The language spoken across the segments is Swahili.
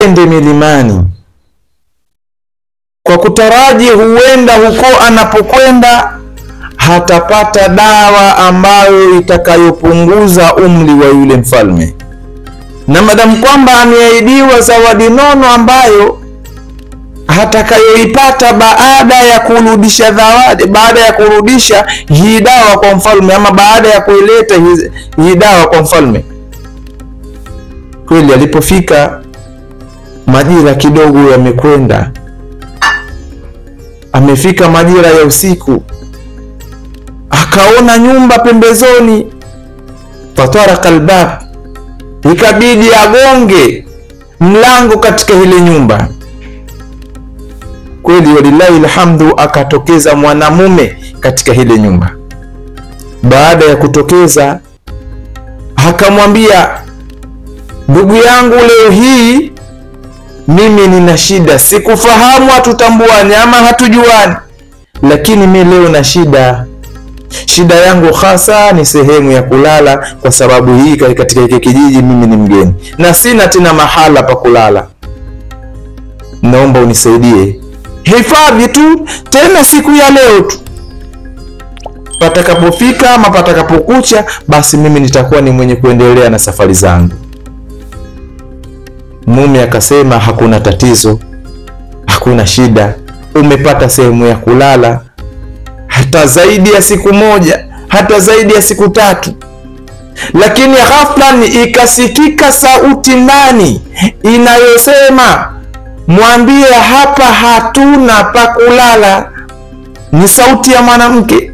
aende milimani kwa kutaraji huenda huko anapokwenda hatapata dawa ambayo itakayopunguza umri wa yule mfalme, na madamu kwamba ameahidiwa zawadi nono ambayo hatakayoipata baada ya kurudisha zawadi, baada ya kurudisha hii dawa kwa mfalme, ama baada ya kuileta hii dawa kwa mfalme. Kweli alipofika majira kidogo yamekwenda, amefika majira ya usiku, akaona nyumba pembezoni. Fataraka albab, ikabidi agonge mlango katika ile nyumba. Kweli walillahi alhamdu, akatokeza mwanamume katika ile nyumba. Baada ya kutokeza akamwambia, ndugu yangu, leo hii mimi nina shida, sikufahamu hatutambuani ama hatujuani, lakini mimi leo na shida. Shida yangu hasa ni sehemu ya kulala, kwa sababu hii katika hiki kijiji mimi ni mgeni na sina tena mahala pa kulala. Naomba unisaidie hifadhi tu tena siku ya leo tu, patakapofika ama patakapokucha, basi mimi nitakuwa ni mwenye kuendelea na safari zangu. Mume akasema, hakuna tatizo, hakuna shida, umepata sehemu ya kulala hata zaidi ya siku moja, hata zaidi ya siku tatu. Lakini ghafla ikasikika sauti ndani inayosema, mwambie hapa hatuna pa kulala. Ni sauti ya mwanamke.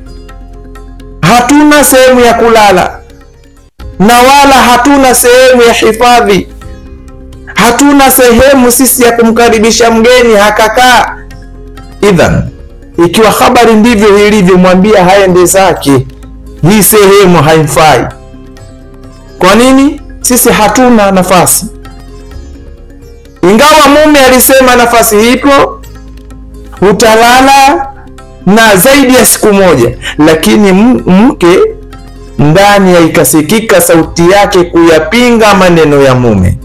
Hatuna sehemu ya kulala na wala hatuna sehemu ya hifadhi, hatuna sehemu sisi ya kumkaribisha mgeni hakakaa. Idhan, ikiwa habari ndivyo ilivyo, mwambia haende zake, hii sehemu haimfai. Kwa nini? Sisi hatuna nafasi. Ingawa mume alisema nafasi ipo, utalala na zaidi ya siku moja, lakini mke ndani ya ikasikika sauti yake kuyapinga maneno ya mume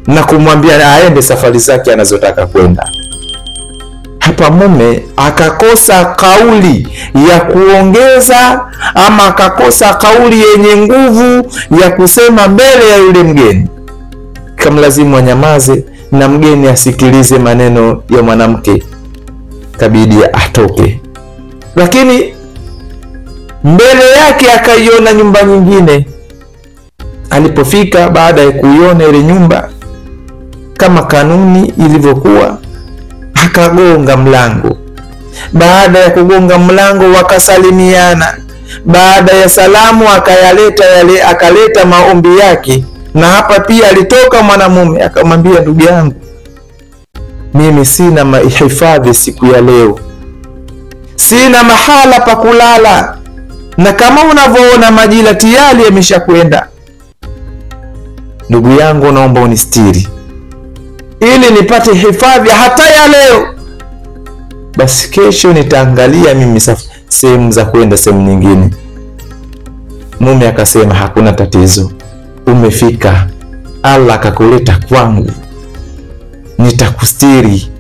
na kumwambia aende safari zake anazotaka kwenda. Hapa mume akakosa kauli ya kuongeza, ama akakosa kauli yenye nguvu ya kusema mbele ya yule mgeni. Kamlazimu anyamaze na mgeni asikilize maneno ya mwanamke, kabidi atoke. Lakini mbele yake akaiona nyumba nyingine. Alipofika baada ya kuiona ile nyumba, kama kanuni ilivyokuwa, akagonga mlango. Baada ya kugonga mlango wakasalimiana. Baada ya salamu akayaleta yale, akaleta maombi yake. Na hapa pia alitoka mwanamume akamwambia, ndugu yangu, mimi sina hifadhi siku ya leo, sina mahala pa kulala, na kama unavyoona majira tayari yameshakwenda. Ndugu yangu, naomba unistiri ili nipate hifadhi hata ya leo, basi kesho nitaangalia mimi sehemu za kwenda sehemu nyingine. Mume akasema, hakuna tatizo, umefika, Allah akakuleta kwangu, nitakustiri.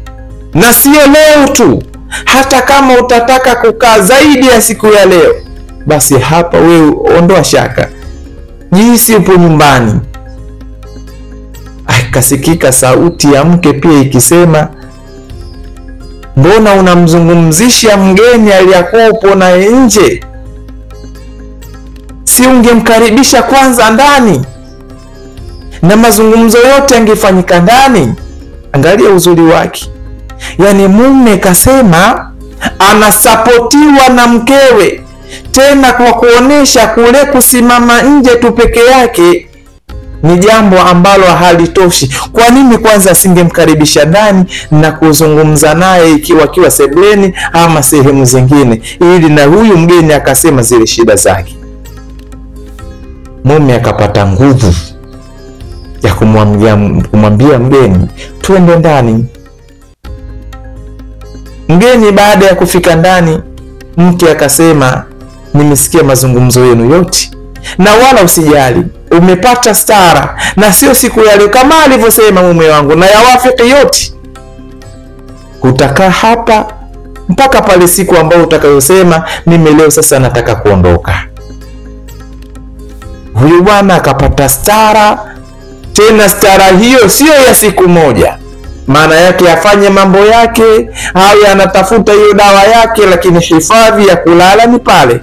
Na sio leo tu, hata kama utataka kukaa zaidi ya siku ya leo, basi hapa wewe ondoa shaka, jinsi upo nyumbani. Akasikika sauti ya mke pia ikisema, mbona unamzungumzisha mgeni aliyakuwa upo naye nje? Si ungemkaribisha kwanza ndani, na mazungumzo yote yangefanyika ndani? Angalia uzuri wake. Yani mume kasema anasapotiwa na mkewe, tena kwa kuonesha kule kusimama nje tu peke yake ni jambo ambalo halitoshi. Kwa nini kwanza asingemkaribisha ndani na kuzungumza naye ikiwa akiwa sebleni ama sehemu zingine, ili na huyu mgeni akasema zile shida zake? Mume akapata nguvu ya kumwambia mgeni, twende ndani. Mgeni baada ya kufika ndani, mke akasema, nimesikia mazungumzo yenu yote, na wala usijali, umepata stara na sio siku ya leo kama alivyosema mume wangu, na yawafiki yote. Utakaa hapa mpaka pale siku ambayo utakayosema mimi leo sasa nataka kuondoka. Huyu bwana akapata stara, tena stara hiyo sio ya siku moja. Maana yake afanye mambo yake, haya anatafuta hiyo dawa yake, lakini hifadhi ya kulala ni pale.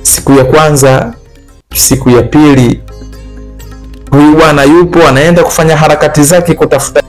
Siku ya kwanza, siku ya pili, huyu bwana yupo anaenda kufanya harakati zake kutafuta